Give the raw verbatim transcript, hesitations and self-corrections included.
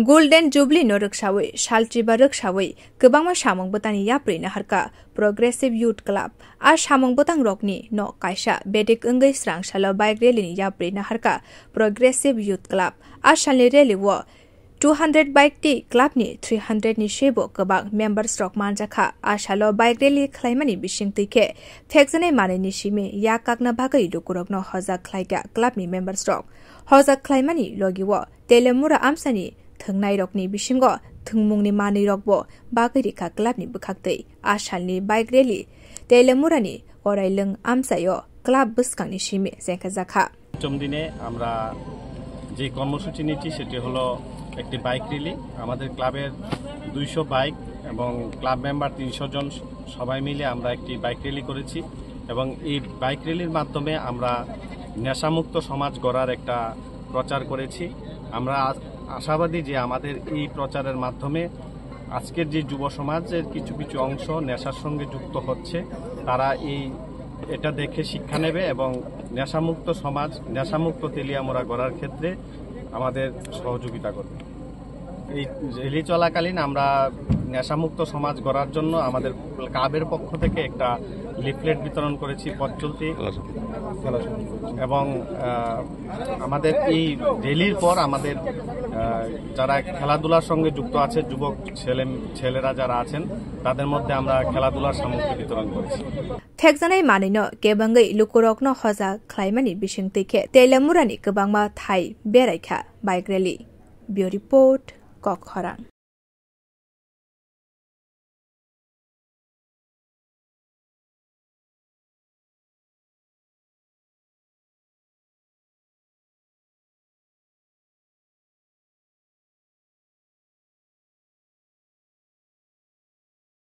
Golden Jubilee no rwksawi, salchiba rwksawi kwbangma samung bwtangni yapri naharkha Progressive Youth Club. A samung bwtang rokni no kaisa bedek wngwi srang salo bike rally ni yapri naharkha Progressive Youth Club. A salni rally o two hundred bike tei club ni three hundred ni sebo kwbang members rok manjakha. A salo bike rally khlaimani bisingtwi khe thekjanai manwi ni simi yak kakna bagwi lukurokno hojak khlaikha club ni members rok. Hojak khlaimani logi o Telemura amsani thwngnairokni bisingo thwngmungni manwirokbo bagwi rikha clubni bwkhaktwi. A salni bike rally Telemurani Korailwng amchaio club bwskangni simi chengkhajakha. পঞ্চম দিনে আমরা যে কর্মসূচি নিচ্ছি সেটি হলো একটি bike rally. আমাদের ক্লাবের দুইশো বাইক এবং ক্লাব মেম্বার তিনশো জন সবাই মিলে আমরা একটি বাইক র্যালি করেছি এবং এই বাইক র্যালির মাধ্যমে আমরা নেশামুক্ত সমাজ গড়ার একটা প্রচার করেছি। আমরা আ-, আশাবাদী যে আমাদের এই প্রচারের মাধ্যমে আজকের যে যুব সমাজের কিছু কিছু অংশ নেশার সঙ্গে যুক্ত হচ্ছে, তারা এই, এটা দেখে শিক্ষা নেবে এবং নেশামুক্ত সমাজ, নেশামুক্ত তেলিয়ামুড়া গড়ার ক্ষেত্রে আমাদের সহযোগিতা করবে। এই র্যালি চলাকালীন আমরা নেশামুক্ত সমাজ গড়ার জন্য আমাদের ক্লাবের পক্ষ থেকে একটা লিফলেট বিতরণ করেছি পথ চলতি। এবং, আহ, আমাদের এই র্যালির পর আমাদের, আহ, যারা খেলাধুলার সঙ্গে যুক্ত আছে, যুবক ছেলে, ছেলেরা যারা আছেন, তাদের মধ্যে আমরা খেলাধুলার সামগ্রী বিতরণ করেছি। Thekjanai manwino kebengwi lukurokno hoja khlaimani bisingtwi khe Telemurani kwbangma thai beraikha bike rally. Bureau Report, Kok Khorang.